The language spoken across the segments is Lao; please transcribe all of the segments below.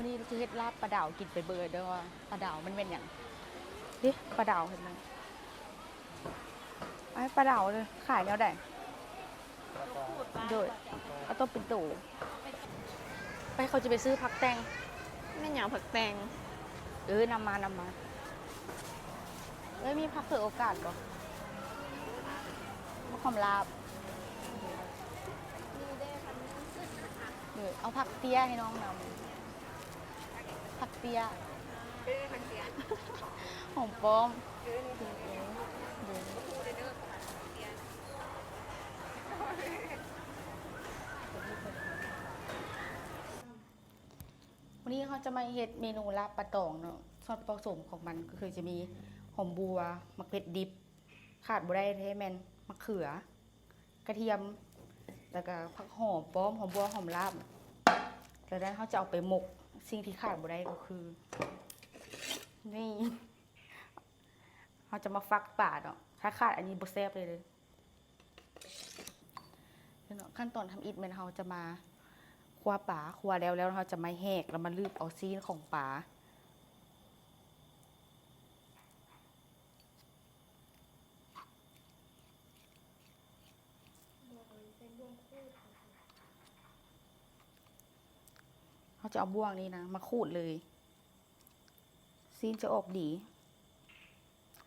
ນີ້ເຮົາຊິເຮັດລາບປາດາວກິນໄປເບິ່ງເດີວ່າປາດາວມັນແມ່ນຫຍັງ. ເດ້ ປາດາວເຫັນມັນ ອ້າຍ ປາດາວເດີ ຂາຍແນວໃດ? ໂດຍ ເອົາໂຕເປັນໂຕ. ໄປ ເຂົາຈະໄປຊື້ຜັກແຕງ. ແມ່ນຫຍັງຜັກແຕງ? ເອີ ນຳມາ ນຳມາ. ເອີ ມີຜັກເຜືອໂອກາດບໍ່? ຜັກຫອມລາບ. ເອີ ເອົາຜັກເຕ້ຍໃຫ້ນ້ອງນຳ. ຜັກເຕ້ຍ ຫອມປ້ອມ. ມື້ນີ້ເຮົາຈະມາເຮັດເມນູລາບປາຕອງເນາະ. ສ່ວນປະສົມຂອງມັນກໍຄືຈະມີຫອມບົວ, ໝາກເຜັດດິບ, ຂາດບໍ່ໄດ້ແທ້ແມ່ນໝາກເຂືອ, ກະທຽມ ແລ້ວກະຜັກຫອມປ້ອມ, ຫອມບົວ, ຫອມລາບ. ຈາກນັ້ນເຮົາຈະເອົາໄປໝົກ. ສິ່ງທີ່ຂາດບໍ່ໄດ້ກໍຄື ນີ້ ເຮົາຈະມາຟັກປາເນາະ. ຖ້າຂາດອັນນີ້ບໍ່ແຊບເລີຍເດີ. ເນາະ ຂັ້ນຕອນທຳອິດແມ່ນເຮົາຈະມາຂົ້ວປາ, ຂົ້ວແລ້ວ ແລ້ວເຮົາຈະມາແຫກ ແລ້ວມາລືບເອົາຊີ້ນຂອງປາ. ເຮົາຈະເອົາບ່ວງນີ້ນະມາຂູດເລີຍ. ຊີ້ນຈະອອກດີ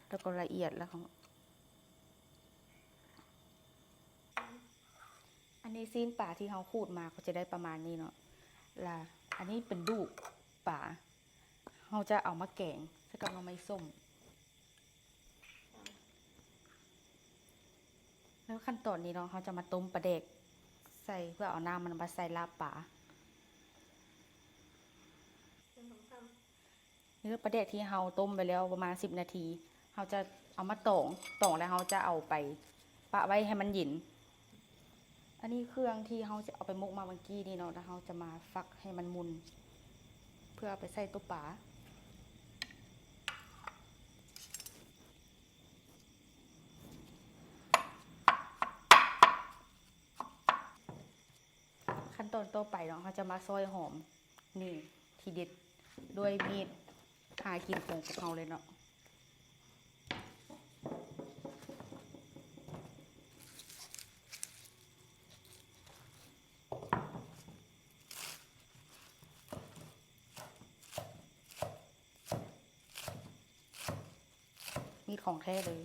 ແລ້ວກໍລະອຽດ ແລ້ວກໍ ອັນນີ້ຊີ້ນປາທີ່ເຮົາຂູດມາກໍຈະໄດ້ປະມານນີ້ເນາະ. ລະອັນນີ້ເປັນດູກປາ ເຮົາຈະເອົາມາແກງໃສ່ກັບໜໍ່ໄມ້ສົ້ມ. ແລ້ວຂັ້ນຕອນນີ້ເນາະ ເຮົາຈະມາຕົ້ມປາແດກໃສ່ ເພື່ອເອົານ້ຳມັນມາໃສ່ລາບປາ. ນີ້ເດີ ປາແດກທີ່ເຮົາຕົ້ມໄວ້ແລ້ວປະມານສິບນາທີ ເຮົາຈະເອົາມາຕອງ, ຕອງແລ້ວເຮົາຈະເອົາໄປປະໄວ້ໃຫ້ມັນເຢັນ. ອັນນີ້ເຄື່ອງທີ່ເຮົາຈະເອົາໄປໝົກມາເມື່ອກີ້ນີ້ເນາະ ແລ້ວເຮົາຈະມາຟັກໃຫ້ມັນໝຸ່ນ ເພື່ອເອົາໄປໃສ່ໂຕປາ. ຂັ້ນຕອນຕໍ່ໄປເນາະ ເຮົາຈະມາຊອຍຫອມ ນີ້ທີເດັດ ດ້ວຍມີດຫາກິນຂອງພວກເຮົາເລີຍເນາະ. ມີດຂອງແທ້ເລີຍ.